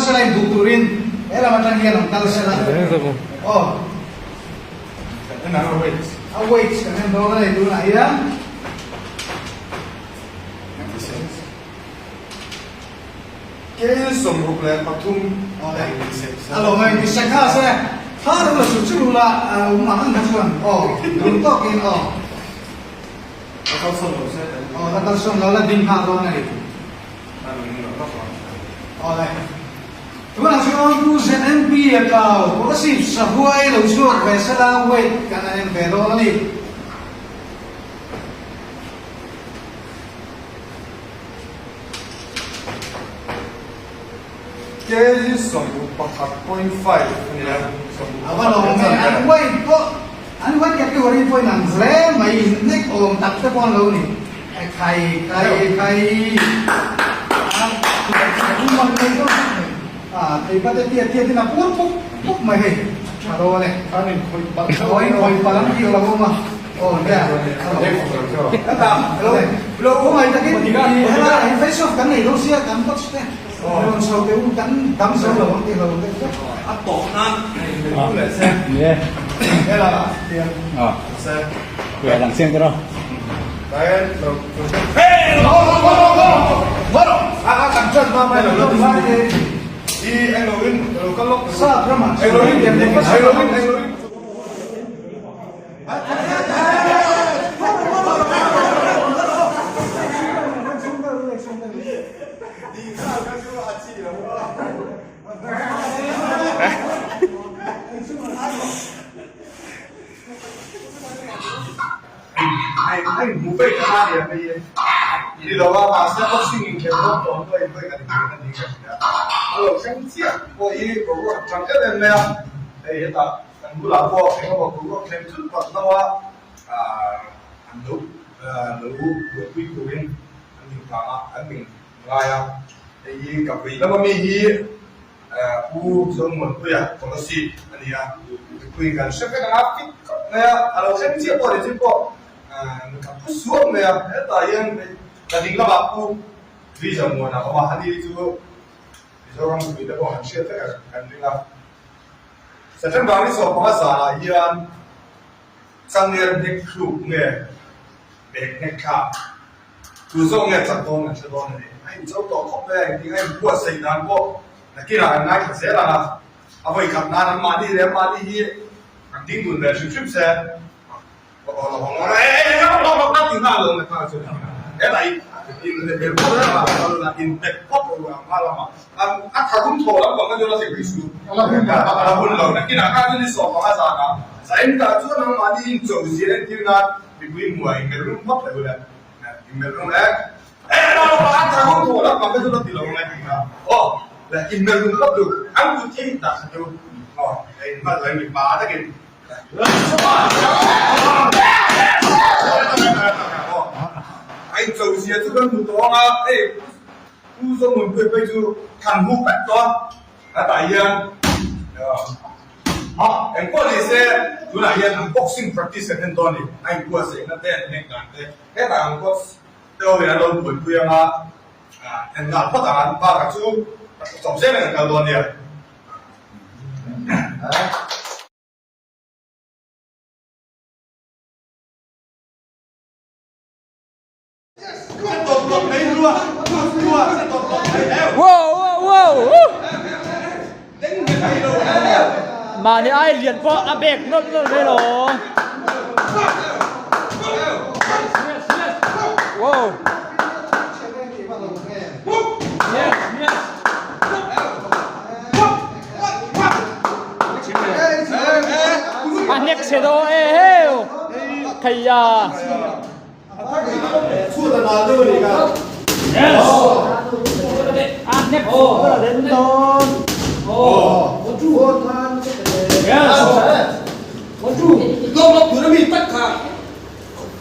sela inbuk turin he lam atang hian rawn kal sela. Aw. A weight kan en dawn a ni tunah hian. Kei 63. A lo ngaih ni sek kha se, thla ru la chu chu ru la um ang ang kha chuan aw ding tawkin aw. La kalsawn lo se. Aw la kalsawn lo la ding nghal dawn a ni. Aw le. Tunah chuan Pu ZNP a tlau Kolasib sahuai lo chhuak ve sela weight kan han en ve dawn a ni. Kg 61.5 a ni a, A va lo awm e, an weight pawh an weight category pawh in ang hle mai in nek awm tak te pawh an lo ni. Khai khai khai a thei pate tiat tiat in a pur puk puk mai hei tha dawn e. An inkhawih palh Aw inkhawih palh an tih lo awm a. Aw nia ka ta lo lo khawngaih takin helai ah hian face off kan nei lo sia kan coach te rawn chho teh u kan dam zo lo ang tih lo deuh vek. A tawp nan hei leh se hela hian se lang chiang te rawh. Sap ramah Kan bulah pawh eng emaw boruak thleng thut palh hlo a, an lo lo buaipui turin an min vang a, an min ngai a. Hei hi ka vei lama mi hi Pu Zomuanpuia Kolasib a ni a, mipui kan hre vek ang a, fit khawp mai a, a lo thleng chiah pawh ni chu pawh ka phu suak mai a, hetah hian ka ding lamah Pu Rizamuana a awm a, ani chu Mizoram mipuite pawh han hriat vek kan ring a. September ni 15 zanah hian changel hnek thluk nge bag hnek thlak tu zawk nge chak dawn kan hre dawn a ni. A incho tawh khawp mai a, engtin a inbuatsaih dan pawh nakinah kan ngaithla zel ang a, a vawi khat nan anmahni leh anmahni hi an ding dun ve hrim hrim se. A incho zia chu kan hmu tawh ang a, hei Pu Zomunpuia phei chu than huk vek tawh a, hetah hian engpawh ni se tunah hian an boxing practice kan en dawn a ni, a inbuatsaihna te an hnek dan te hetah ang coach te ho in an lo buaipui ang a, en nghal phawt ang an bakah chu chawp zel in an kal dawn a nia. Mahni ai lian pawh a bek nawlh nawlh mai lo. Wow. Yes, yes. A hnek che daw e heu. Thei a. Yes. A hnek Yes.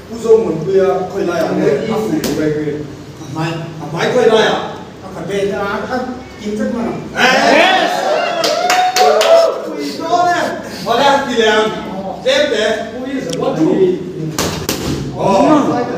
Pu Zomuanpuia khawi laiah nge a fuh tur reng nge? A hmai. A hmai khawi laiah? A kha ve ta a kha kim vek man ang. Yes! Pui dawn e! Awle han ti leh ang. Tlem te. Pui Zomuanpuia. Aw.